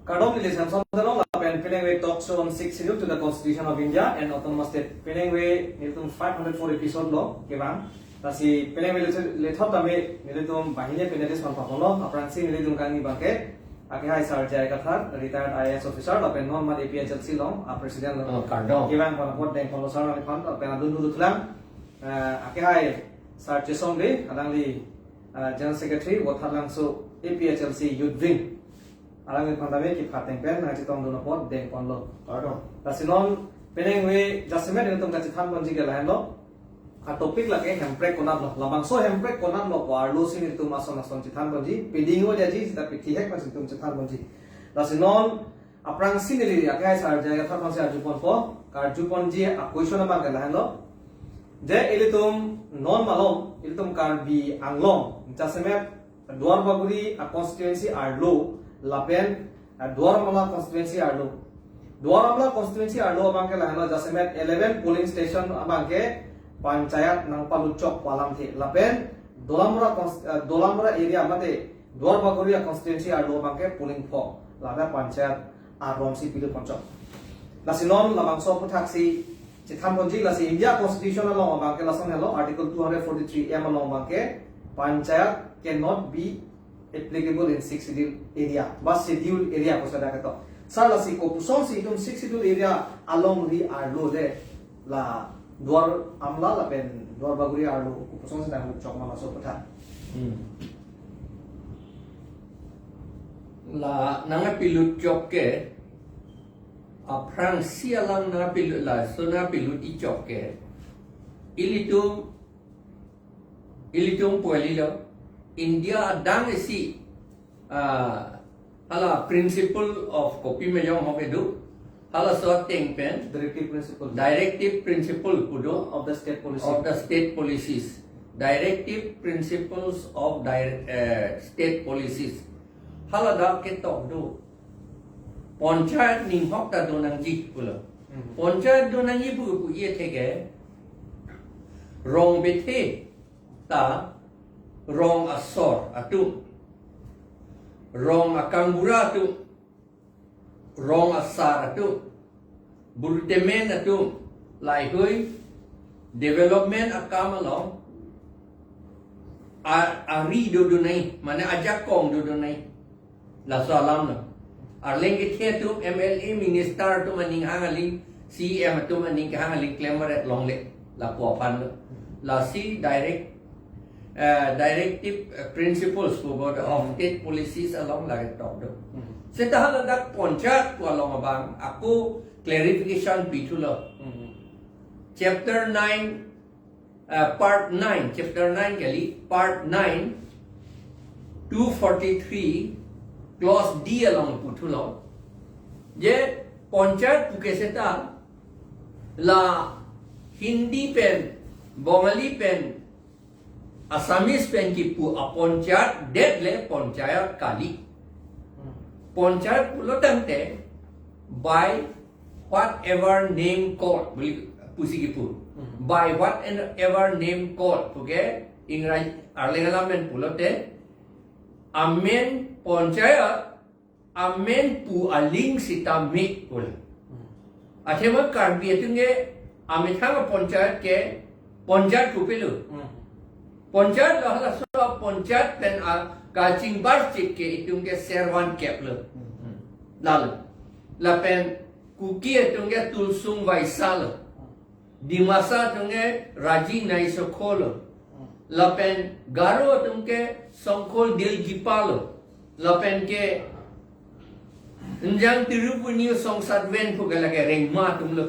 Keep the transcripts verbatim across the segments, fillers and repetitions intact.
Kardom, neli Samson Teron lapen penang ave talk show on Sixth Schedule to the Constitution of India and Autonomous State. Penang ave nelitum five hundred four episode lo kevang. Lasi penang ave le, lethot tame nelitum banghini panelist man paponlo. Aphrangsi nelitum kangni abangke akehai Sir J I Kathar, retired I A S officer lapen non mat A P H L C along a president lo. Oh, kardom. Kevang pon apot dengponlo sir, nangli phan lapen adun duru thulang. Eh, akehai Sir Chesom Bey, alangli, eh, General Secretary, Vothatlangso A P H L C Youth Wing. Alangliphan tame kepateng pen nangchetongdun apot dengponlo. Kardom. Lasi non penang ave jasemet nelitum kachethan ponji ke lahenlo. A topic lake hemprek konatlo. Labangso hemprek konatlo pu arlo si nelitum ason ason chethan ponji. Piding o jaji sita pithihek ma nelitum chethan ponji. Lasi non aphrangsi neli akehai Sir J I Kathar aphansi arju ponpo. Karju ponji a question abangke lahenlo. Je ilitum non malom, ilitum Karbi Anglong jasemet Duarbagori a constituency arlo lapen, eh, Duar Amla constituency arlo. Duar Amla constituency arlo abangke lahenlo, jasemet eleven polling station abangke panchayat nangpalut chok pu alamthe. Lapen Dolamara cons-, eh, Dolamara area mate Duarbagori a constituency arlo abangke polling pho. Lapen panchayat aron si pilut pon chok. Lasi non labangso aphuthaksi chethan ponji, lasi India Constitution along abangke lason helo, Article two hundred forty-three M along abangke panchayat cannot be applicable in Sixth Schedule area, ba schedule area kosa dak ketok. Sir, lasi kopusonsi itum Sixth Schedule area alongri arlo le la Duar Amla lapen Duarbagori arlo kopusonsi nanglut chok ma laso aphutha? Hmm. La nangpilut chok ke, aphrangsi alam nangpilut, laso nangpilut-i chok ke, ilitum, ilitum pu kalilo, India adang isi, ah, hala principle of kopi mejong hok edu, halaso ateng pen, Directive principle. Directive principle pu do, Of the state policy. Of the state policies. Directive principles of dire-, eh, state policies. Hala dak ketok do. Panchayat ninghok ta do nangji pulo. Mhm. Panchayat do nangji pu, pu-i athe ke, rong bethe ta rong asor atum, rong akangbura atum, rong asar atum, burutemen atum, lahei-hui development akam along a-, ari dodun nangji, mane ajakong dodun nangji. Laso alam lo. Arleng kethe atum, M L A, minister atum aning hang aling, C E M atum aning kehang aling klemret longle. Lapu aphan lo. Lasi direct, eh, directive, eh, principles pu board of, hmm, state policies along lake tok do. Hmm. Seta haladak panchayat pu along abang ako clarification pithulo. Hmm. Chapter nine, eh, part nine, chapter nine kali, part nine, two forty-three, clause D along puthulo. Je panchayat puke seta la Hindi pen, Bengali pen, Assamese pen kipu apanchayat det le panchayat kali. Hmm. Panchayat pulo tangte by whatever name called, buli pusi kipu. Hmm. By whatever name called, puke Ingrai Arleng alam pen pulote, amen panchayat, amen pu aling sitame pulo. Hmm. Athema Karbi atum ke amethang panchayat ke panchayat pu pilo. Hmm. Panchayat lo, halaso panchayat pen a kachingbar chik ke itum ke servan kep lo. Hmm. Lalo. Lapen Kuki atum ke Tulsung Vaisa lo. Hmm. Dimasa atum ke Raji Naisokho lo. Hmm. Lapen Garo atum ke Songkhol Dilgipa lo. Lapen ke Njang Tirupuni Songsatven pu ke lake Rengma atum lo.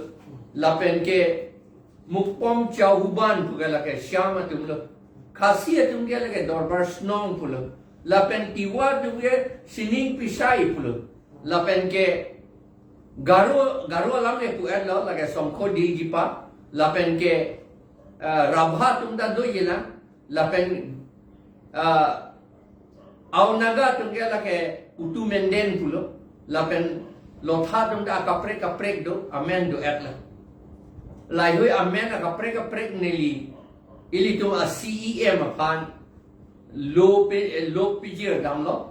Lapen ke Mukpom Chauhuban pu ke lake Shyam atum lo. Khasi atum ke lake Dorbar Snong pulo. Lapen Tiwa atum ke Sining Pisai pulo. Lapen ke Garo, Garo alam ke pu-et lo, lake Songkho Dilgipa, lapen ke, eh, Rabha atum ta do jela, lapen, eh, Ao Naga atum ke lake Utu Menden pulo, lapen Lotha atum ta kaprek kaprek do, amen do-et lo. Lahei-hui amen kaprek kaprek neli, ilitum a C E M aphan lo pe, lo pijir damlo.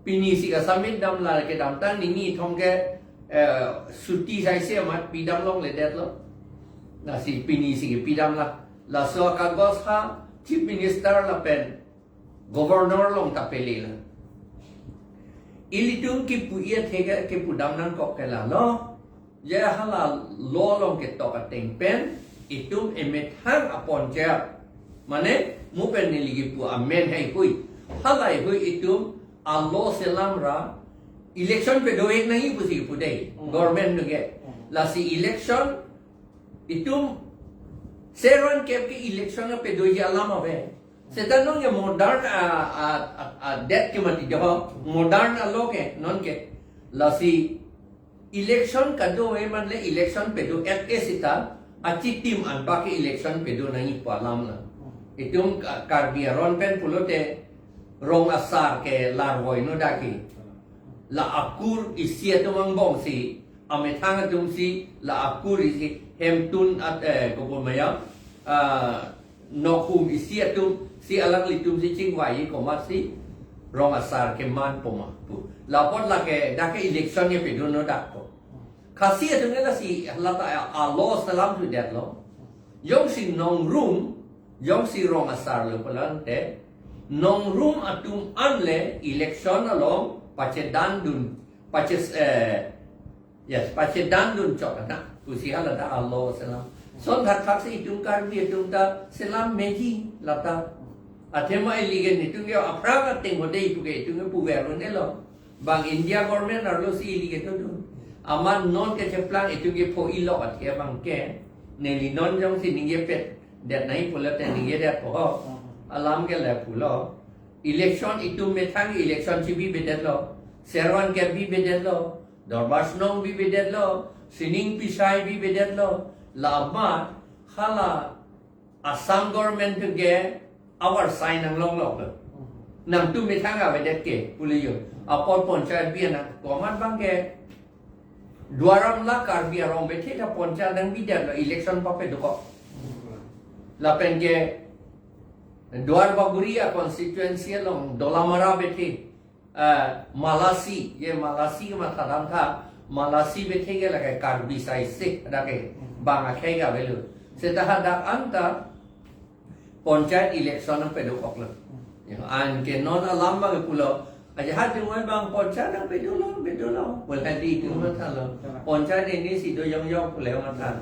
Pini si kasamit dam la kedamtang nini thong ke, eh, suti saise amat pidam longledetlo. Lasi pini si kepidam la. Laso akagos ha Chief Minister lapen Governor along ta pele la. Ilitum kipu-i athe ke kepudam nangkok ke lalo. Je hala law along ketok ateng pen itum emethang a-ponchayat, mane mu pen neli kipu amen heihui. Halaheihui itum a-law selam ra election pedo-ik nangji pusi kipu dei. Hmm. Government nu ke. Hmm. Lasi election itum servan kep ke election apedoji alam ave. Seta non ke modern a, a, a, a, det ke mati jo, modern a-law ke non ke. Lasi election kado-ik man le election pedo-et-e seta achitim anpa ke election pedo nangji pu alam la. Itum Ka-, Karbi aron pen pulote rong asar ke larvoino dak ke. La akur isi atum angbong si, amethang atum si, la akur isi hemtun at, eh, kopo maya, ah, nokhum isi atum si alanglitum si chingvai komat si rong asar keman poma pu. Lapot lake dak ke election ke pedono dak ko. Khasi atum ke lasi lata a-law selam sudetlo. Jongsi nongrum, jongsi rong asar lo pulang te, nongrum atum an le election along pachedandun, paches, eh, yes, pachedandun chok na, pusi hala ta a-law selam. Son thakthak si itum Karbi atum ta selam meji lata. Athema illegal itum ke aphrang ateng hode ipu ke itum ke puver lo ne lo. Bang India government arlo si ili kedo dun. Amat non kecheplang itum ke pho-i lok athe abang ke. Neli non jongsi ningjepedet nangji pulote ningjedet po ho. Alam ke le pulo. Election itum methang election chibibedet lo. Servan kep bibedet lo. Dorbar Shnong bibedet lo. Sining Pisai bibedet lo. La amat hala Assam government ke avarsai nanglong lok lo. Nangtum methang avedet ke, pule jo. Apor ponchayat bi nang, komat abang ke Duar Amla Karbi arong bethe ta ponchayat nangbidet lo, election pape dokok. Lapen ke Duar Bagori a-constituency along Dolamara bethe, eh, Malasi, je Malasi ke matha dam tha, Malasi bethe ke lake Karbi saise, dak ke bang akhei ke avelo. Seta hadak anta ponchayat election nangpedokok lo. Ya, anke non alam abang pulo. Aja hat jumai bang ponchayat nangpedo lo, pedo lo. Boleh di itu matha lo. Ponchayat ini si do yong yong pule matha.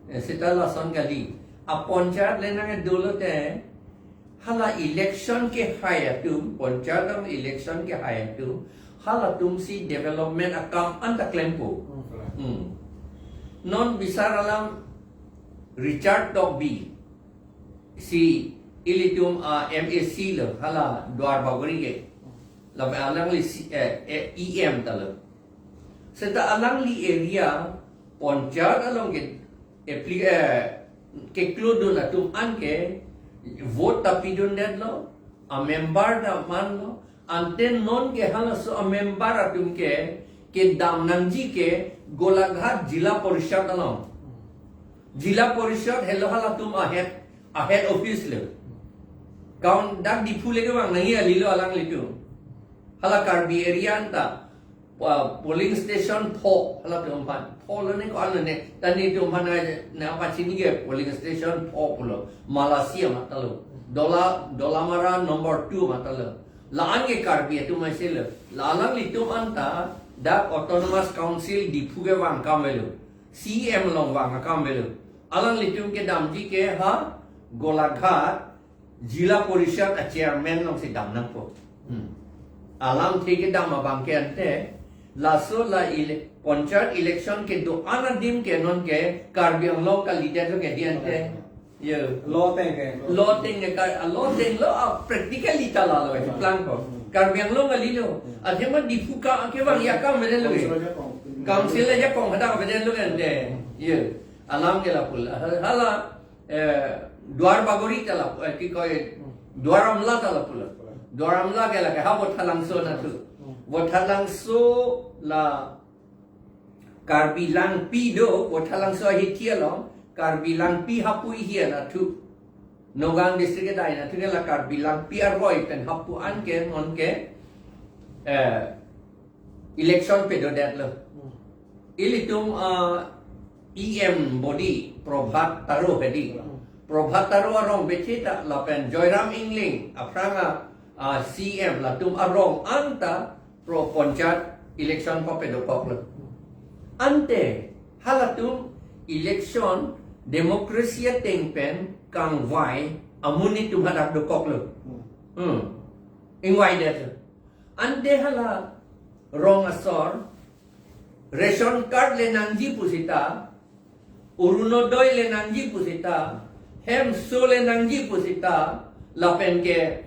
Ya, seta lason kali. A-ponchayat le nangdo lo te. Hala election kehai atum, ponchayat along election kehai atum, halatum si development akam anta klempo. Hmm. Hmm. Non bisar alam Richard Tokbi, si ilitum a-M A C lo, hala Duar Bagori ke. Lapen alangli si, eh, eh, E M ta lo. Seta alangli area ponchayat along ke appli-, eh, keklodun atum an ke vote ta pidundet lo, a-member ta man lo, ante non ke halaso a-member atum ke kedam nangji ke Golaghat Jila Parishad along. Jila Parishad helo halatum a-head, a-head office lo. Kaun dak Diphu le kevang nangji kali lo alanglitum. Hala Karbi area anta, uh, polling station pho, halatum aphan. Pho lo ne ko-an lo ne, ta netum aphan na, na pachini ke polling station pho pulo. Malasi amat ta lo. Dola, Dolamara number two amat ta lo. La-an ke Karbi atum aise lo. La alanglitum anta dak Autonomous Council Diphu kevang akam avelo. C E M along vang akam avelo. Alanglitum kedamji ke ha Golaghat Jila Parishad a-chairman along si dam nangpo. Hmm. Alamthe kedam abang ke ante, laso la ele-, ponchayat election kedo-an adim ke non ke Karbi Anglong kalidet lo ke di ante. Yo. Law ateng ke. Law ateng ke ka, law ateng lo, ah, practically ta lalo, eh, plangpo. Karbi Anglong kali lo. Athema Diphu ke, kevang akam avedet lo ke. Council ajakong. Council ajakong hadak avedet lo ke ante. Yo. Alam ke lapu la. Hala, eh, Duar Bagori ta lapu, eh, ki koi, Duar Amla ta lapu la. Duar Amla ke lake ha Vothatlangso anatthu. Vothatlangso la Karbi Langpi do, Vothatlangso ahithi along, Karbi Langpi hapu ihi anatthu. Nagaon district kedai anatthu ke la Karbi Langpi aroi pen hapu an ke, non ke, eh, election pedodetlo. Ilitum, ah, E M body Prabhat Taro hedi. Prabhat Taro arong becheta lapen Joyram Engleng aphrang a, ah, C M latum arong anta pro panchayat election ko pedokoklo. Ante halatum election democracy ateng pen kangvai amonit atum hadak dokoklo. Hmm. Ingvai det. Ante hala rong asor ration card le nangji pusita, Orunodoi le nangji pusita, hemso le nangji pusita, lapen ke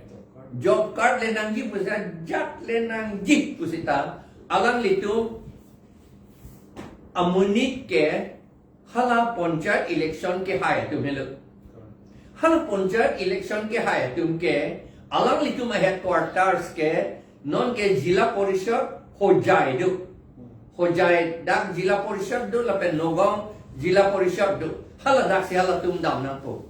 job card le nangji pusita, jat le nangji pusita, alanglitum amonit ke hala panchayat election kehai atum helo. Hala panchayat election kehai atum ke alanglitum a headquarters ke non ke Zilla Parishad Hojai do. Hojai dak Zilla Parishad do lapen Nagaon Zilla Parishad do. Hala daksi halatum dam nangpo.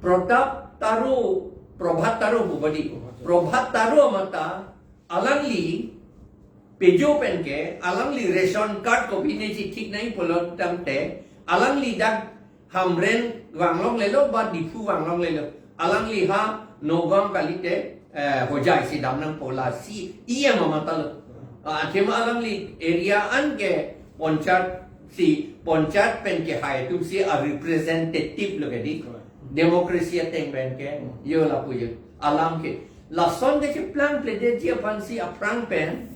Prabhat Taro, Prabhat Taro pu badi. Prabhat Taro mata alangli pejo pen ke, alangli ration card kopine chithik nangji pulo tangte, alangli dak Hamren vanglonglelo ba Diphu vanglonglelo. Alangli ha Nagaon kalite, eh, Hojai si dam nangpo, lasi E M amatlo. Ah, athema alangli area an ke panchayat si, panchayat pen kehai atum si a representative lo kedi. Democracy ateng pen ke, yo lapu yo. Alam ke. Lason ke cheplang pledetji aphansi aphrang pen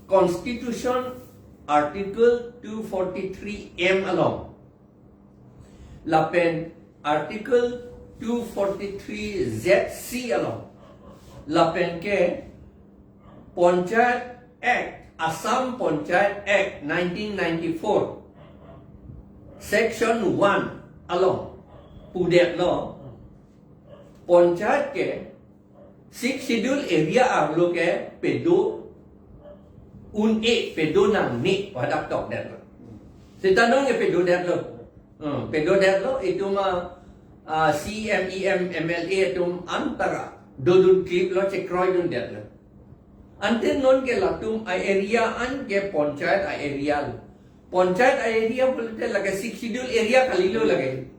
Constitution Article two forty-three M along, lapen Article two forty-three Z C along, lapen ke Panchayat Act, Assam Panchayat Act nineteen ninety-four, Section one along pudetlo, panchayat ke Sixth Schedule area arlo ke pedo un-e, pedo nangne pu hadak tokdetlo. Seta non ke pedodetlo. Hmm, pedodetlo, itum a, ah, C M, E M, M L A atum antara dodun kliplo, chekroidundetlo. Ante non ke latum a area an ke panchayat a area lo. Panchayat a area pulote lake Sixth Schedule area kalilo lake.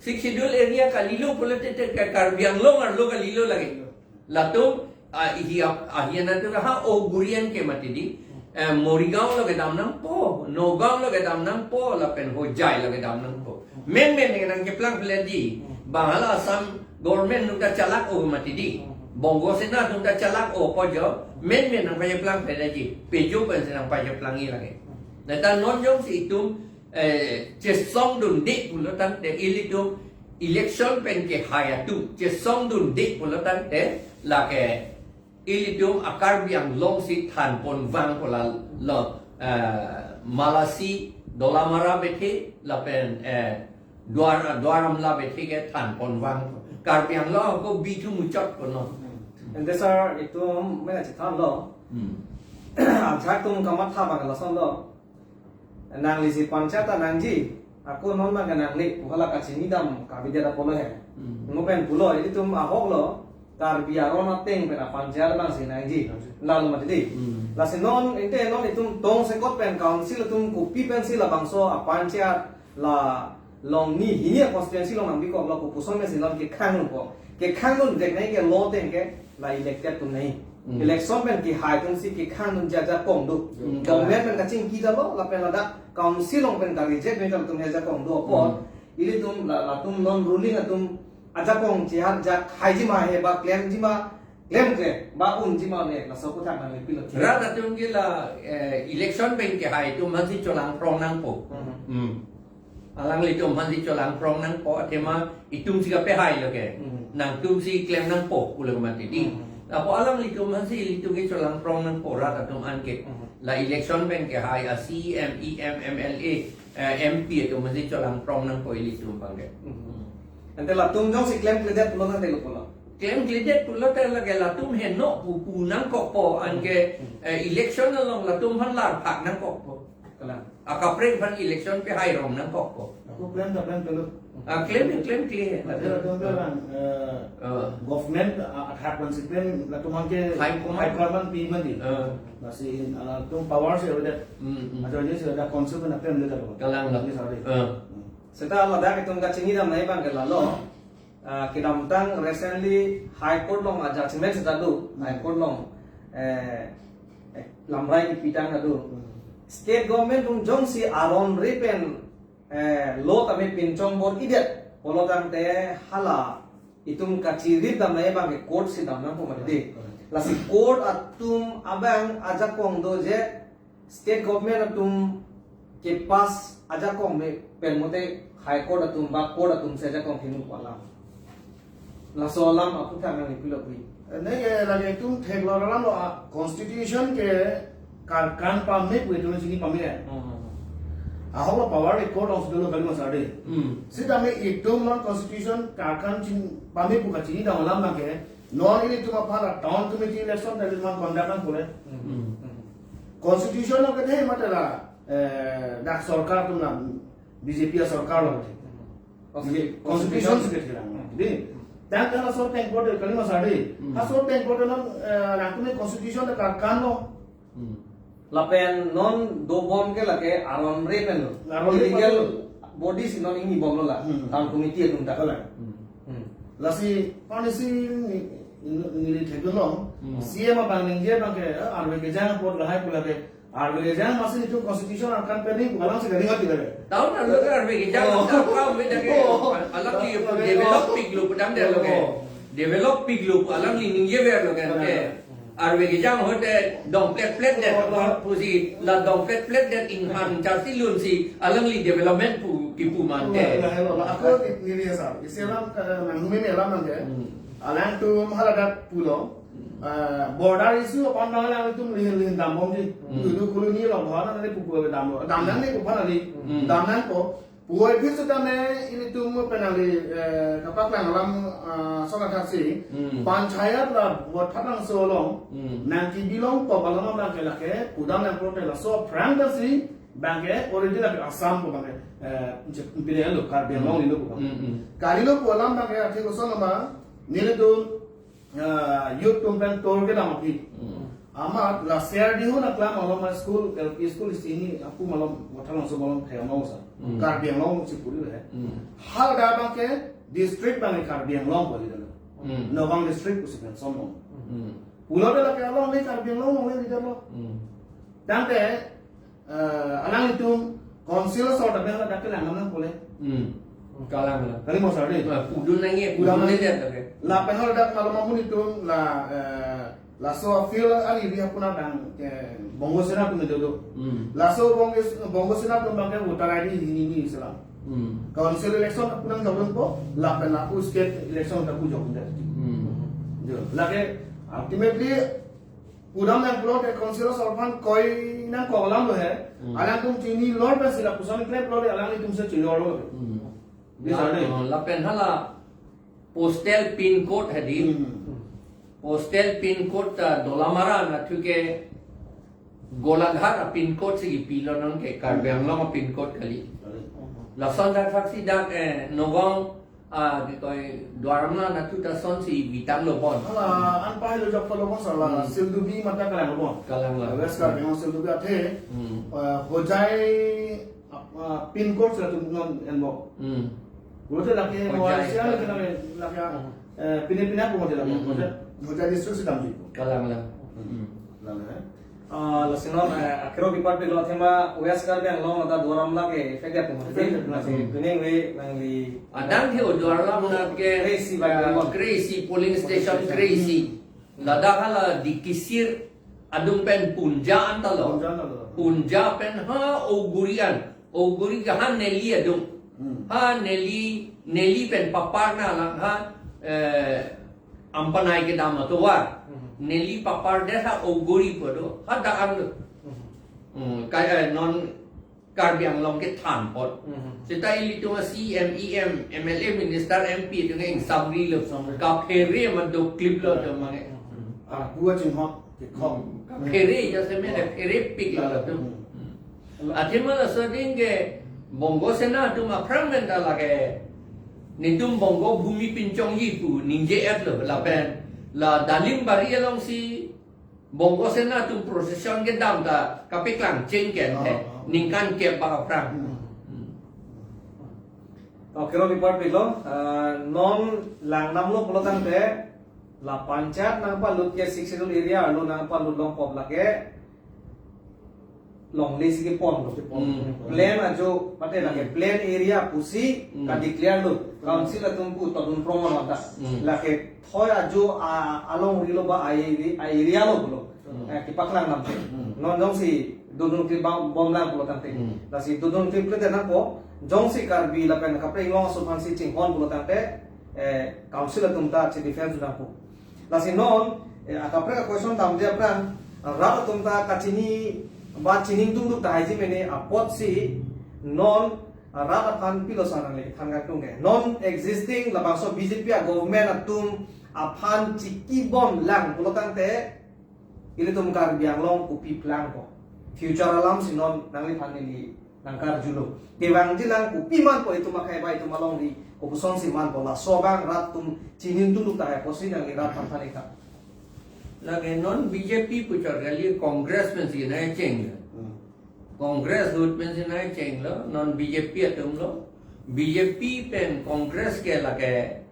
Sixth Schedule area kalilo pulote te ka Karbi Anglong arlo kalilo lake. Latum, ah, ihi ap-, ahi anatum ha o gurian ke mati di. Eh, Morigaon lo kedam nangpo, Nagaon lo kedam nangpo, lapen Hojai lo kedam nangpo. Men men nangkeplang pledetji. Bang hala Assam government atum ta chalak o mati di. Bongo Sena atum ta chalak o pu jo. Men men nangpacheplang pledetji. Pejo pensi nangpacheplangji lake. Neta non jongsi itum, eh, chesongdunde pulo tangte ilitum election pen kehai atum chesongdunde pulo tangte lake ilitum a Karbi Anglong si thanponvangpo lalo, eh, Malasi, Dolamara bethe lapen, eh, Duar, Duar Amla bethe ke thanponvang. Karbi Anglong ako bithu muchot kono. Ante sir, itum mena chethanlo. Hmm. Ajak atum kamatha bang lasonlo. Nanglisi panchayat ta nangji, ako non ma ke nangne, pu hala kachinidam kabidet apotlo he. Hmm. Mo pen pulo, ilitum ahoklo, Karbi aron ateng pen a panchayat abangsi nangji. Nangji. Lalo mati di. Hmm. Lasi non, ante non itum tongsekot pen council atum kopi pensi labangso a panchayat la Longni hini a constituency along nangbikoklo, kopuson pensi non kekhangdunpo. Kekhangdunvek nangji ke law ateng ke la elected atum nangji. Hmm. Election pen kehai atumsi kekhangdunji ajakong do. Hmm. Government pen kachingki jalo, lapen ladak council along pen ka-reject nangji atum he ajakong do apot. Hmm. Ilitum la, latum non ruling atum ajakong chehar jak haiji ma he ba klemji ma, klemkle ba unji ma ne, laso aphuthak nangpilo. Rat atum ke la, eh, election pen kehai atum aphansi cholangphrong nangpo. Hmm. Hmm. Alanglitum aphansi cholangphrong nangpo, athema itumsi kapehailo ke. Hmm. Nangtumsi klem nangpo pulo mati di. Hmm. Lapu alanglitum aphansi ilitum ke cholangphrong nangpo rat atum an ke. Hmm. La election pen kehai a C M, E M, M L A, eh, M P atum aphansi cholangphrong nangpo ilitum abang ke. Hmm. Ante latum jongsi klemkledet pulo tangte lo pulo. Klemkledet pulo tangte lake latum heno pu pu nangkokpo anke, hmm, eh, election along latum aphan larphak nangkokpo. Kalang. Akaprek aphan election pehai rong nangkokpo. Ako claim ta claim kalo. Ah, claim, claim clear. Ada ada ada orang eh, Ah. government ah, athak pensi claim latum ke High command. High command pi mandi. Ah. Lasi ah, tum power si ada. Hmm, hmm. Ada aja si ada council kan claim dia kalau. Kalang lah. Ini sorry. Ah. Hmm. Seta ladak itum kachinidam nai abang ke lalo. Ah, kedamtang recently High Court along a judgment seta do. Hmm. High Court along eh, eh, lamrai kipitang ta do. Hmm. State government atum jongsi aron re pen eh, law tame pinchong bor-idet pulo tangte hala itum kachiridam nai abang ke court si dam nangpo mati. Lasi court atum abang ajakong do je state government atum ke pass ajakong me pen mote High Court atum ba court atum si ajakong hinu pu alam. Laso alam aputhak nangli pilo pu. Nai ke lagi itum theklong alam lo ah, constitution ke karkan pame pu itum chini pame. Ahok lo power record of the local masade. Hmm. Sitame itum non constitution karkan chin pame pu kachinidam alam abang ke non ilitum aphan town committee election tadi man conduct nang pule. Hmm. Constitution lo kethe mate la eh, dak sorkar atum la B J P sorkar lo kethe. Constitution si kethe lang. Di tang tang la sor teng pode kali masade. Hmm. Ha sor teng pode non eh, latum constitution la karkan lo. Hmm. Lapen non dobom ke lake aron re pen lo. Aron re pen lo. Illegal body si non ingni bomlo la. Hmm. Town committee atum ta. Kalang. Hmm. Hmm. Lasi pon isi ni ni ni thek long. Hmm. C M abang ningje abang ke eh, arve kejang apot lahai pu lake arve kejang masi itum constitution akan pending pu alam si gari mati lake. Tahu na lo kan arve kejang Oh. Tahu kau beda ke. Oh. Alangli Oh. develop pik lo pedang dia lo ke. Oh. Develop pik lo alangli ningje ver lo kan ke. Arve kejang hote dong plet plet det Oh. pusi la dong plet plet det inghan charsi lun si alangli development pu kipu man ke. Lah, lah, lah. Ako ni ni sar. Isi alam ke nang humi ni alam nang ke. Hmm. Alangtum haladak pulo. Eh, border issue aphan abang alangtum lihin lihin dambom di. Hmm. Dulu kulu ni lo bhana ni pupu dam lo. Dam nang ni pupu nang ni. Hmm. Dam nang ko. Puoi phir seta me ilitum penali eh, kapaklang alam ah, song athak si. Hmm. Panchayat la buat phatang so long. Hmm. Nang kibi long ko balama abang ke lake. Pudam nang prote laso phrang ta si. Abang ke already lake Assam ko abang ke. Eh, je- pili lo Karbi Anglong ni lo ko abang. Hmm, hmm. Kali lo ko alam abang ke athi ko so nama. Nelitum ah, youth atum pen tour kedam aphi. Hmm. Amat la share di hona klam along ma school, L P school isi ni aku malom Wathalangso malom thaya mau sa. Hmm. Karbi Anglong si puri le. Hmm. Hal da abang ke district abang Karbi Anglong boli dalo. Hmm. Nagaon district kusi pen somong. Hmm. Pulo da lake along le Karbi Anglong le di dalo. Hmm. Tangte eh, alanglitum council asor ta bela dak kelang nang pule. Hmm. Kalang la. Kali mau sar di. Wah, pudun nangji, Pudun pudun nangji. nangji, oke. Lapen haladak malom amun itum la eh, laso field ari ri apuna abang ke Bongo Sena atum do. Hmm. Laso Bongo Bongo Sena atum abang ke voter I D hini ni selam. Hmm. Council election apuna jawdun po lapen lapu state election ta pu jawdun dati. Hmm. Jo, lake ultimately pudam nang pulo ke council asor aphan koi nang kok alam lo he. Hmm. Alangtum chini lor pen si lapuson klem lo le alanglitum si chilor lo. Hmm. Bisa deh. La, lapen hala postal pin code hadi. Hmm. Postal pin code ta Dolamara anatthu ke Golaghat a pin code si pilo non ke Karbi Anglong a pin code kali. Lason dak saksi dak eh Nagaon ah di koi Duar Amla anatthu ta son si bitang lo bon. Hala an pahai lo jok palo bang sala Hmm. Sildubi mata kalang lo bang. Kalang la. West Karbi Anglong Sildubi athe. Hmm. Eh, Hojai ah, pin code sila tum non en bang. Hmm. Pulote lake Hojai. Malaysia lake lake lake eh, pine pine aku mati lake. Hmm, hmm. Hojai, Hojai district si damji. Kalang la. Hmm. Lake eh. Ah, lasi non eh, akhiro kipat pilo athema West Karbi Anglong ta Duar Amla ke effect ya pun. Effect ya pun. Lasi kuning we nangli Adang ke Duar Amla ke Kre-isi bagi eh, bang. Kre-isi polling station Kre-isi. Ladak hala Dikisir adung pen Punja anta lo. Punja anta lo. Punja pen ha Auguri an. Auguri ke ha Nellie adung. Hmm. Ha Nellie, Nellie pen papar na lang ha eh, Ampanai kedam atovar. Hmm. Nellie papar det ha Auguri pu do. Ha dak an lo. Hmm. Hmm, kai eh, non Karbi Anglong kethan apot. Hmm. Seta ilitum a C M, E M, M L A, minister, M P atum ke ingsam ri lo. Kaphere ma do clip lo do mange. Ah, gua chinghok, kikhok. Kaphere ja se mere phere pik lo do. Athema laso ading ke Bongo Sena atum aphrang pen ta lake netum Bongo Bhumi pinchongji pu ningje-etlo, lapen la Dalimbari alongsi Bongo Sena atum procession kedam ta kapeklang cheng ke ante, Oh, oh. ningkan kep bak aphrang. Hmm. Hmm. Okay, non report pilo, ah, non lang namlo pulo tangte, la panchayat nangpalut ke Sixth Schedule area arlo nangpalut long pop lake, longle si kepon lo. Hmm. Plan ajo, mate lake Hmm. plan area pusi Hmm. ka declare lo. Hmm. Council atum pu todun prong lo ta. Hmm. Lake thoi ajo a, alongri lo ba a area, a area lo lo. Hmm. Eh, kepaklang nam. Hmm. Non jongsi dodun klip bom, bom lang pulo tangte. Hmm. Lasi dodun klip klip nangpo, jongsi Karbi lapen kaprek Inglong aso aphansi chinghon pulo tangte, eh, council atum ta che defense nangpo. Lasi non, eh, akaprek a question damde aphrang, rat atum ta kachini ba chini dunduk tahai ji mene apotsi non, ah, rat aphan pilo sa nangle than kangtung ke. Non existing labangso B J P a government atum aphan chikibom lang pulo tangte, ilitum Karbi Anglong kopi plangpo. Future alam si non nangliphan neli nangkarjulo. Kevangji lang kopi manpo itum akhei ba itum alongri, kopuson si manpo, laso abang rat atum chini dunduk tahai pusi nangli rat aphan than ik tha. Lake non B J P pu chot kali, Congress pensi nangcheng. Hmm. Congress ahut pensi nangchenglo, non B J P atum lo. B J P pen Congress ke lake,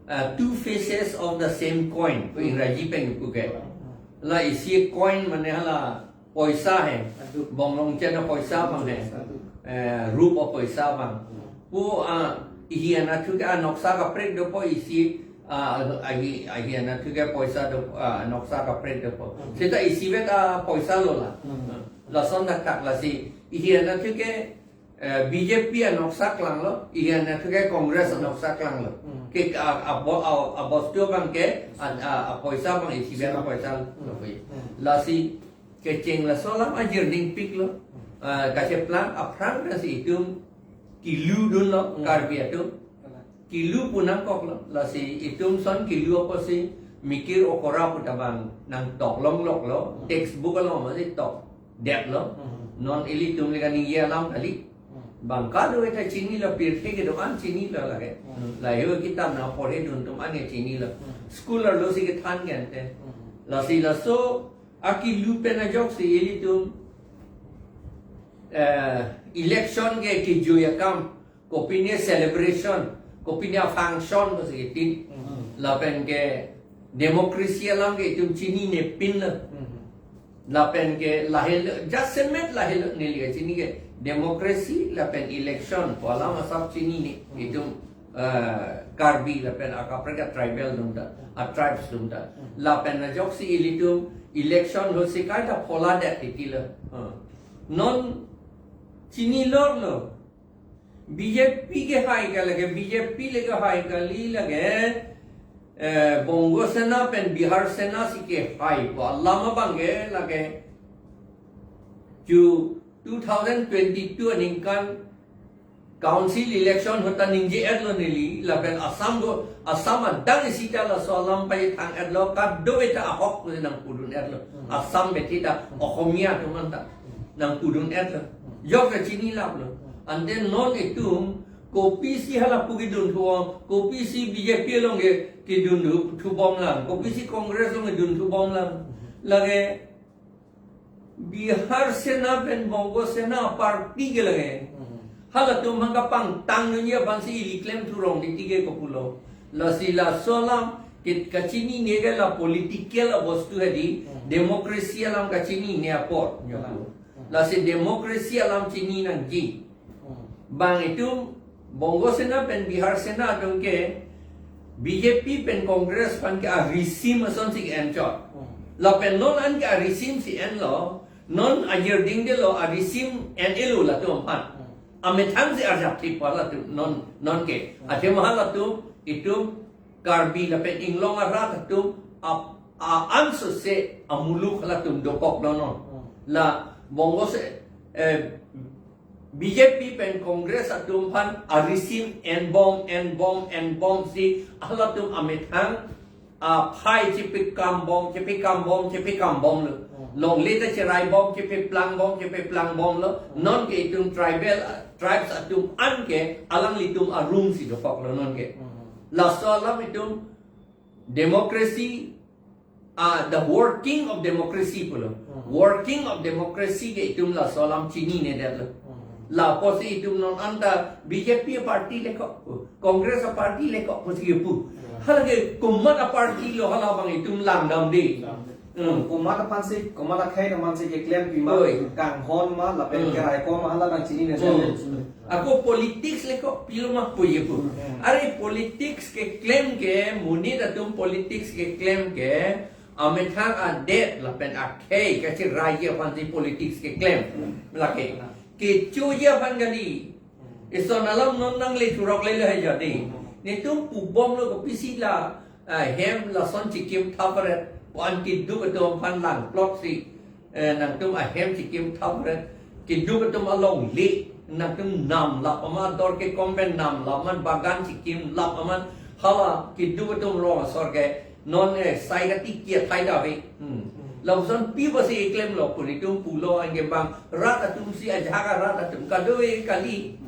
uh, two faces of the same coin, pu Hmm. Ingraji pen pu ke. Hmm. La isi coin mane hala poisa he. Adu. Bonglong chen a poisa abang he. Adu. Eh, rup a poisa abang. Hmm. Pu, ah, ihi anatthu ke, ah, noksa kaprek dopo isi, ah, ahi, ihi anatthu ke poisa do, ah, noksa kaprek dopo. Hmm. Seta isivet a poisa lo la. Hmm. Lason dak tak lasi. Ihi anatthu ke, eh, B J P anoksa klanglo, ihi anatthu ke Congress anoksa klanglo. Hmm. Ke a, a, bo-, a, a bostu abang ke, a, a, a poisa abang isivet a poisa lo. Hmm. Lasi kecheng laso alam ajir dingpiklo. Hmm. Ah, kacheplang aphrang pensi itum kilu dunlo, Hmm. Karbi atum. Kalang. Kilu pu nangkoklo, lasi itum son kilu apotsi mikir okora pu ta bang nangtok longloklo, Hmm. textbook along masi tokdetlo. Hmm. Non ilitum le kaningje alam kali. Hmm. Bang kado-an ta chinilo, pirthe kedo-an chinilo lake. Hmm. Lahei kitab nangporhe dun atum an ke chinilo. Hmm. School arlo si kethan ke ante. Hmm. Lasi laso akilu pen ajoksi ilitum, eh, election ke kejui akam, kopine celebration, kopine function pusi keti. Hmm. Lapen ke democracy alam ke itum chininepinlo. Hmm. Lapen ke lahelo, jasemet lahelo neli kachini ke democracy lapen election pu alam asap chinine. Hmm. Itum, eh, Karbi lapen akaprek a tribal atum ta, a tribes atum ta. Hmm. Lapen ajoksi ilitum election ahutsi kaita pholadet titilo. Hmm. Non chinilorlo. B J P ke hai ka lake, B J P le ke hai kali lake, eh, Bongo Sena pen Bihar Sena si kehaipo alam abang ke lake, ju two thousand twenty-two aningkan council election ahut ta ningje-etlo neli, lapen Assam do, Assam adang isi ta laso alam pathang-etlo, kadokave ta ahok pusi nangpudun-etlo. Hmm. Assam bethe ta, Hmm. Okhomia atum an ta Hmm. nangpudun-etlo. Hmm. Jok ta chinilaplo. Hmm. Ante non itum kopisi hala pu kedun thubom, kopisi B J P along ke kedun thu-, thubom lang, kopisi Congress along kedun thubom lang. Hmm. Lake Bihar Sena pen Bongo Sena party ke lake. Hmm. Halatum aphan kapangtang dunji aphansi ili klem thurong titi ke kopulo. Lasi laso alam ke kachinine ke la political abostu hedi, Hmm. democracy alam kachinine apor. Hmm. Lasi democracy alam chini nangji. Hmm. Bang itum Bongo Sena pen Bihar Sena atum ke B J P pen Congress aphan ke arisim asonsi ke-en chot. Hmm. Lapen non an ke arisim si enlo, non ajirding detlo, arisim en-elo latum aphan. Hmm. Amethang si arjap thip pa latum non, non ke. Hmm. Athema latum itum Karbi lapen Inglong arat atum ap-, a-an sose amuluk latum dokoklo non. Hmm. La Bongo Se-, eh, B J P pen Congress atum aphan arisim enbom, enbom, enbom si halatum amethang aphai chepekambom, chepekambom, chepekambomlo. Hmm. Longle ta cheraibom, chepeplangbom, chepeplangbomlo. Hmm. Non ke itum tribal, uh, tribes atum an ke alanglitum arum si dokoklo non ke. Hmm. Laso alam itum democracy, ah, the working of democracy pulo. Hmm. Working of democracy ke itum laso alam chininedetlo. Hmm. Lapusi itum non anta B J P party lekok, Congress party lekok pusi kepu. Hmm. Halake komat aparty lo hala abang itum langdamde. Langdam. Hmm. Komat aphansi, komat akhei aphansi keklem pima, Oi. kanghon ma, lapen Hmm. keraikom ma hala abang chinine. Hmm. Ako politics lekok pilo ma puye pu. Hmm. Are politics keklem ke, monit atum politics keklem ke, amethang adet lapen akhei kacheraiji aphansi politics keklem. Hmm. Lake. Kechoji aphan kali. Hmm. Ison alam non nangle churok lele hai jadi. Hmm. Netum pubomlo kopisi la, ah, hem lason chikim thapret, pu an keduk atum aphan langplok si, eh, nangtum ahem chikim thapret, keduk atum alongle, nangtum namlap amat, dor kekom pen namlap amat, bagan chikimlap amat, hala keduk atum rong asor ke, non, eh, sai kati kia thai dave. Hmm. Lapuson pi pusi klemlo pu netum pulo anke bang, rat atum si ajak arat atum kadokave kali.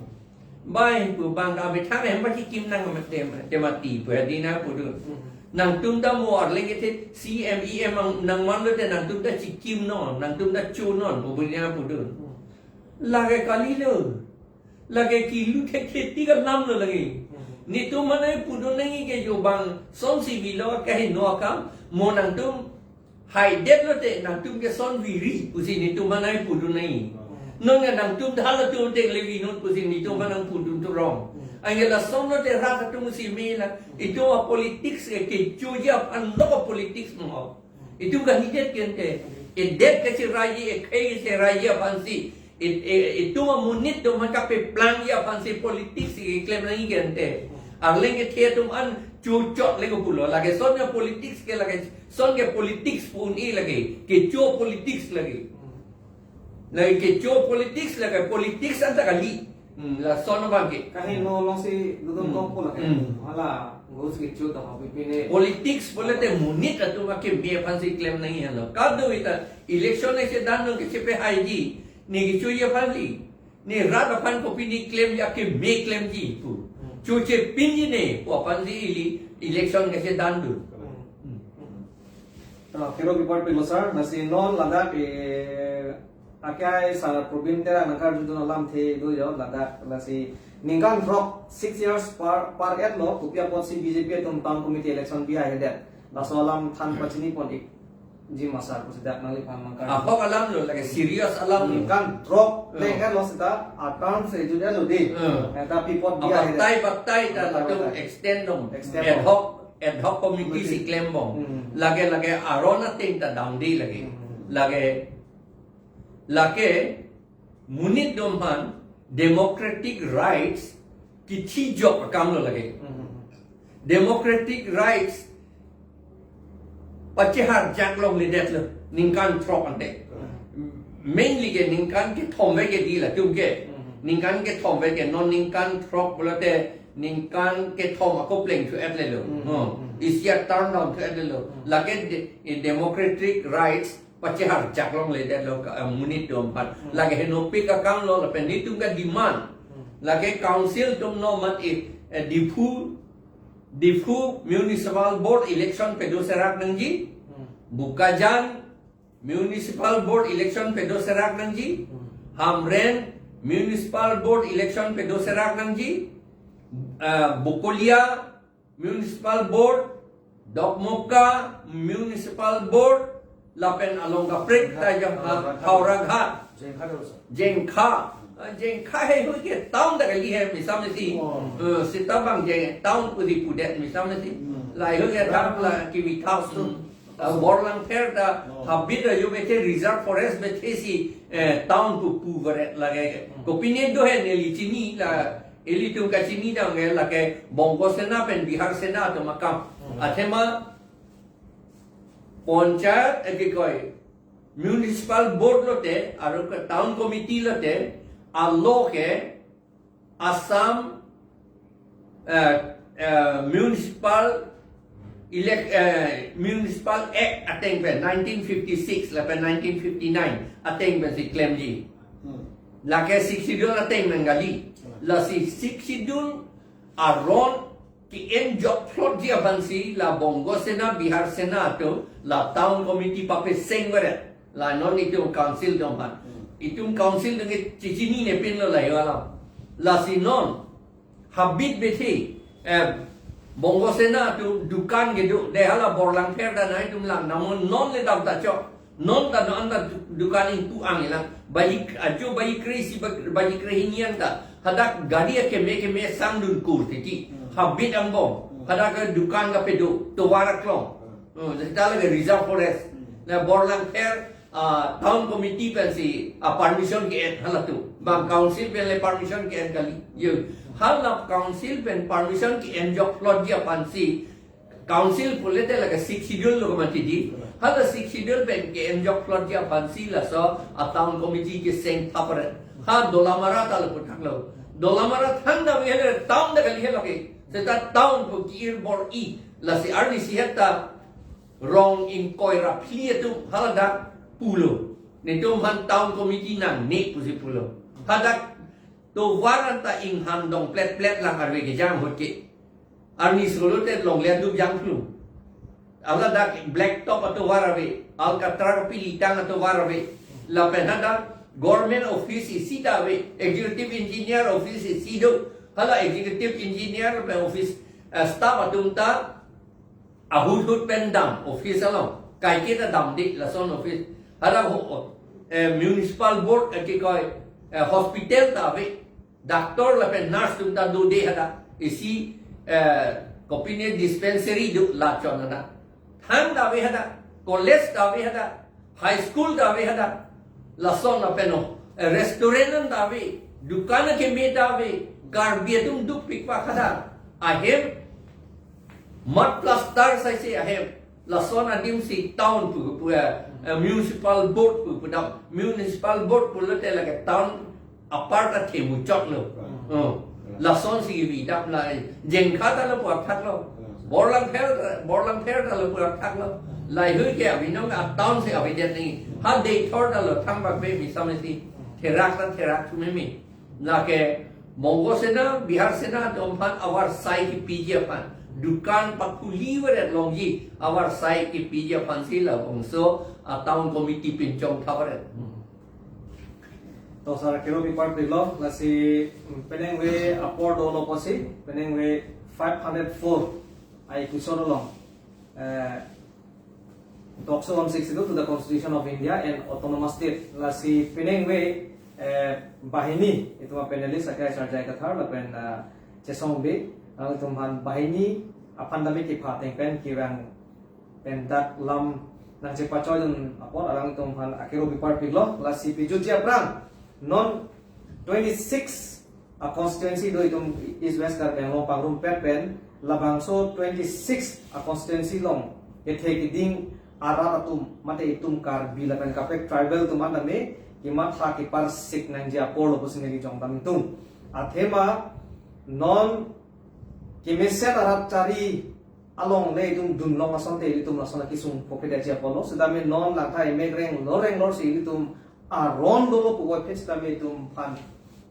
Bai pu bang amethang hem pachikim nang mati, mati pu hadi nangpudun. Hmm. Nangtum ta mo arleng kethe C M E M ang nangmanlo te nangtum ta chikimnon, nangtum ta chonon pu hadi nangpudun. Hmm. Lake kalilo. Lake kilu thekthe ti kalamlo lake. Hmm. Netum mane pudun nangji ke jo bang sonsi bilo kaheno akam mo nangtum haidetlo te nangtum ke son viri pusi netum aphan nangpudun nangji. Hmm. Non ke nangtum dal atum te le vinon pusi netum aphan nangpudun turong. Hmm. Anke lasonlo te rat atum si mela itum apolitics ke kechoji aphan lo apolitics mo. Itum kalidet ke ante. Edet kacheraiji, ekhei kacheraiji aphansi. It-, e-, itum amonit atum aphan kapeplangji aphansi politics keklem nangji ke ante. Arleng kethe atum an chochot le kopulo. Lake son ke politics ke lake son ke politics pu un-e lake. Kecho politics lake. Lake kecho politics lake politics anta kali. Hmm, lason abang ke. Kaheno alongsi dodun Hmm. kok pu lake. Hmm. Hala, gus kecho to happy pine. Politics pulote monit atum akeme aphansi klem nangji helo. Kadokave ta election ese dan nang kechepehaiji. Ne kechoji aphan li. Ne rat aphan kopine klemji akeme klemji pu. Hmm. Chochepinji ne pu aphansi ili election kesedan dun. Hmm. Hmm. Ah, kero kipar pilo sir, lasi non ladak, eh, akai sir Probin Terang nangkarjudun alamthe do jo ladak, lasi ningkan throk six years par, par-etlo, kopi apotsi B J P atum town committee election bihaihedet. Laso alam than pachini pon-ikji ma sir pusi dak nangliphan nangkar. Ahok alamlo, lake serious alamlo. Ningkan throk Hmm. le-etlo seta, a-term si jut-etlo di. Hmm. Eta pi apot bihaihedet. Abatai batai ta Batai latum batai. extend dong. Extend Ad dong. hoc, ad hoc committee Committee. si klembom. Hmm. Lake, lake aron ateng ta damde lake. Hmm. Lake, lake monit atum aphan democratic rights kithijok akamlo lake. Hmm. Democratic rights pacheharjak longledetlo ningkan throk ante. Hmm. Mainly ke ningkan kethom ave ke di latum ke. Hmm. Ningkan kethom ave ke non ningkan throk pulote ningkan kethom ako plengthu-etlelo. Hmm. Hmm. Hmm. Isi a-term down thu-etlelo. Hmm. Lake de-, democratic rights pacheharjak longledetlo ka, eh, monit atum aphan. Hmm. Lake henopik akamlo lapen netum ka-demand. Hmm. Lake council atum no mat i, eh, Diphu, Diphu Municipal Board election pedo serak nangji. Hmm. Bokajan Municipal Board election pedo serak nangji. Hmm. Hamren Municipal Board election pedo serak nangji. Eh, Bokolia Municipal Board, Dokmoka Municipal Board, lapen along kaprek ta jam ha-, Howraghat. Jengkha do, sir. Jengkha. Ah, Jengkha heihui ke town ta kali he misa mesi. Oh. Eh, seta bang Jeng town pu di pudet misa mesi. Hmm. Laheihui ke town la kimi town tu. Hmm. Ah, Borlangpher ta Oh. habit ajo bethe reserve forest bethe si, eh, town pu pu varet lake. Hmm. Kopine do he neli chini la Ilitum kachini dam ke lake Bongo Sena pen Bihar Sena atum akam. Hmm. Athema panchayat, eh, kikoi, municipal board lote, aru ke town committee lote, a-law ke Assam, eh, eh, Municipal Elect, eh, Municipal Act ateng pen nineteen fifty-six lapen nineteen fifty-nine ateng pensi klemji. Hmm. Lake Sixth Schedule ateng nangkali. Lasi Sixth Schedule aron ke-enjok plotji aphansi la Bongo Sena, Bihar Sena atum la town committee papeseng veret. La non itum council atum aphan. Hmm. Itum council atum ke chechinine pinlo la yo alam. Lasi non habit bethe, eh, Bongo Sena atum dukan kedo, de hala Borlangpher ta nangtum lang, namun non le dam ta chok, non ta non ta du-, dukan ingpu-ang ilang, baji, ajo baji kre-isi, ba-, baji kre-hini an ta, hadak gari akeme keme sangdun kur titi, Hmm. habit angbong, Hmm. hadak ke dukan kapedo, tovar aklong, Hmm. Hmm, seta lake reserve forest, Hmm. na Borlangpher, ah, town committee pensi, ah, permission ke-en halatum. Bang council pen le permission ke-en kali. Yo, hala council pen permission ke-enjok plotji aphansi, council pulote lake Sixth Schedule lo mati di. Hala Sixth Schedule pen ke-enjok plotji aphansi laso a town committee keseng thapret. Ha Dolamara ta lapu thaklo. Dolamara thangta ave le town ta kali helo ke. Seta town pu ki-ir bor-i. Lasi arnisi heta rong ingkoi ra phli atum haladak pulo. Netum aphan town committee nangne pusi pulo. Hadak tovar anta inghan dong plet plet lang arve kejang ahut ke. Arni solo te longle adup jangphlu. Haladak black top atovar ave, Alcatra pili tang atovar ave. Lapen hadak government office isi ta ave, executive engineer office isi do. Hala executive engineer lapen office, eh, staff atum ta ahut hut pen dam office along. Kaike ta damde lason office. Hala ho, eh, municipal board, eh, kikoi, eh, hospital ta ave. Doctor lapen nurse atum ta dode hadak. Isi, eh, kopine dispensary do lachon hadak. Thang ta ave hadak. College ta ave hadak. High school ta ave hadak. Lason lapen o, eh, restaurant an ta ave. Dukan akeme ta ave. Karbi atum dukpik pak hadak. Ahem mud plaster saisi ahem. Lason adim si town pu, pu, eh, eh, municipal board pu, pu dam. Municipal board pulote lake town apar ta themu choklo. Oh. Lason si kibi dam la, Jengkha ta lapu athaklo. Borlangpher, Borlangpher ta lapu athaklo. Lahei ke abinong a town si abidet ni. Ha Deithor ta lo thang bak be mi samesi. Therak ta therak thumeme. Lake Bongo Sena, Bihar Sena atum aphan avarsai kipiji aphan. Dukan pakhuli veret longji avarsai kipiji aphansi labangso a town committee pinchong thapret. To sar kero pipar pilo, lasi, mm, penang ve apor dolo pusi, penang ve five hundred four ai kusor along. Eh, Tokso one sixty-two to the Constitution of India and Autonomous State. Lasi penang ve, eh, banghini, itum a panelist akai Sarjai Kathar lapen, eh, Chesong Bey, alanglitum aphan banghini aphan tame kepha ateng pen kevang pen dak lam nangchepachoidun apot alanglitum aphan akero pipar pilo, lasi pejutji aphrang non twenty-six a constituency do itum East West Karbi Anglong pangrumpet pen, labangso twenty-six a constituency along kethe kiding arat atum mate itum Karbi lapen kaprek tribal atum an tame kematha keparsik nangji apor lo pusi neli jongdam tum. Athema non kemeset arat chari along le itum dunlong asonte itum lason akesung phopedetji apor lo. Setame non langtha emek reng loreng lorsi itum aron dolo pu voiphit setame itum aphan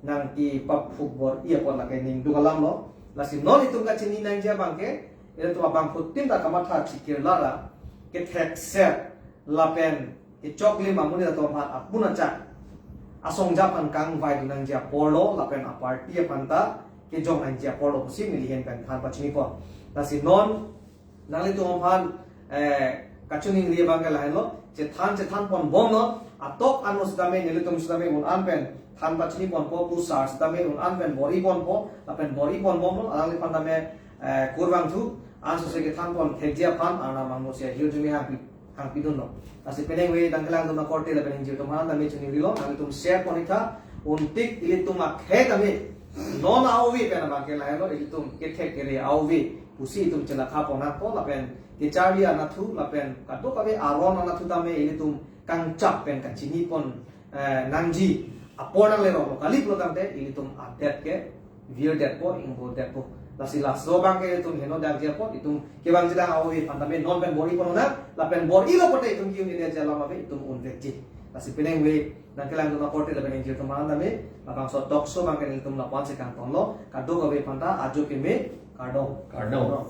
nangkepaphuk bor-i apot lake ning duk alam lo. Lasi non itum kachini nangji abang ke, itum abangphutin ta kamatha chikir lara, kethekser lapen kechoklim amonit atum aphan apun achak asong ja aphan kangvaidun nangji apor lo, lapen a party aphan ta kejong nangji apor lo pusi neli ahin pen than pachini pon. Lasi non nanglitum aphan, eh, kachiningri abang ke lahenlo, chethan chethan pon bomnon, atok ano setame nelitum setame un-an pen than pachini ponpo, pu sar setame un-an pen bor-i ponpo, lapen bor-i pon bomnon, alangliphan tame, eh, kurvangthu, ansose kethan pon thekji aphan, Arnam angno si ahirjume hangpi, hangpidunlo. Lasi penang ve dang kelangdun akorte lapen ingjir atum aphan tame chiningrilo, nanglitum share pon-ik tha, untik ilitum akhei tame, non a-ove pen abang ke lahenlo, ilitum kethek kere a-ove pusi itum chelakha pon nangpo, lapen kecharli anatthu lapen kadokave aron anatthu tame ilitum kangchap pen kachini pon, eh, nangji apor nanglerok lo kali pulo tangte ilitum adet ke virdetpo, ingbodetpo. Lasi laso abang ke itum heno dakji apot, itum kevangji dak ave aphan tame non pen bor-i pon nang, lapen bor-ilo pote itum ke-un-edetji alam ave, itum unvekji. Lasi penang ave, nangkelang dun akorte lapen ingjir atum aphan tame, labangso talk show abang ke nelitum lapu-an si kangtonlo, kadokave aphanta ajo keme, kardom. Kardom.